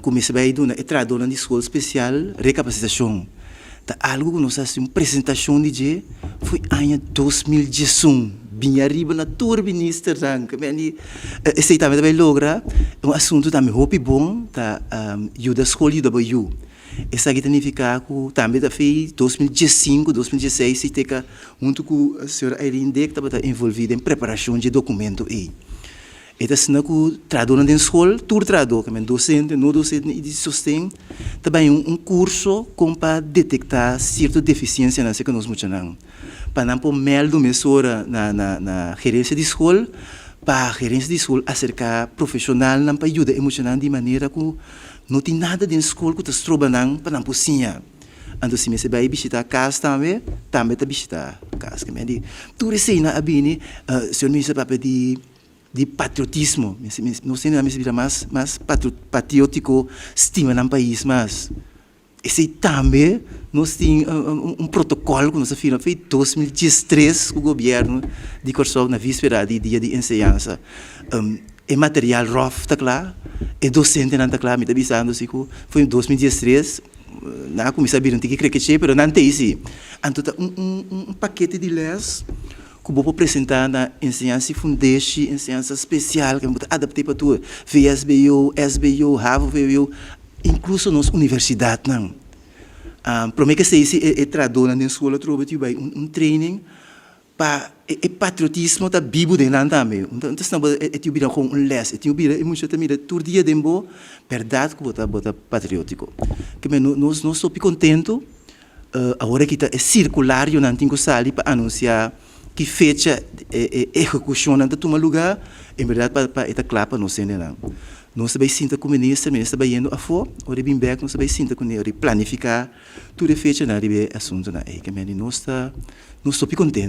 Ku mester bai duna e trahadónan di skol spesial rekapasitashon. Ta algu ku nos a hasi un presentashon di dje fo'i aña 2011 bin ariba na tur ministernan. Esei tambe ta bai logra un asuntu tambe hopi bon ta yuda skol yuda bo yu. Esaki ta nifiká ku tambe ta fi 2015, 2016 si teka huntu ku señora Irene Dick tabata envolví den preparashon dje dokumento ei. E ta asina ku trahadónan den skol, tur trahadó, ke men dosente, no dosente i di sosten, ta bai un kurso kon pa detektá sierto defisiensianan serka nos muchanan, pa nan por mèldu mesora na na gerensia di skol, pa gerensia di skol aserká profeshonalnan pa yuda e muchanan di manera ku no tin nada den skol ku ta stroba nan pa nan por siña. Anto si mester bai bishitá kas tambe, tambe ta bishitá kas. Ke men di tur eseinan a bini, señor minister papia di di patriotismo. Nos hende mester bira mas mas patriotiko, stima nan pais mas. Esei tambe nos tin un protokòl ku nos a firma for 2013 ku gobièrnu di Kòrsou na víspera di dia di enseñansa. E material ròf ta kla, e dosentenan ta kla. Mi ta bisando si ku for 2013 nan a kuminsá bira un tiki krekeché, pero nan t'ei si. Anto ta un pakete di lès ku bo por presentá na enseñansa di fundeshi, enseñansa spesial, ku bo ta adapt'é pa tur, VSBO, SBO, havo-vwo, inkluso nos universidatnan. Promé ke esei si e trahadónan den skol atrobe tin bai un training pa e patriotismo ta bibu den nan tambe. Entonces nan bo e tin bira kon un lès, e tin bira e mucha ta mira tur dia den bo bèrdat ku bo ta bo ta patriótiko. Ke men nos nos hopi kontentu. Awor aki ta e sirkularionan tin ku sali pa anunsiá ki fecha e ehekushonnan ta tuma lugá, en bèrdat pa pa e ta kla pa nos hendenan. Nos ta bai sinta ku minister, minister ta bai yendo afó, ora e bin bèk nos ta bai sinta kuné, ora e planifiká tur e fechanan riba e asuntunan ei. Ke mende nos ta nos hopi kontentu.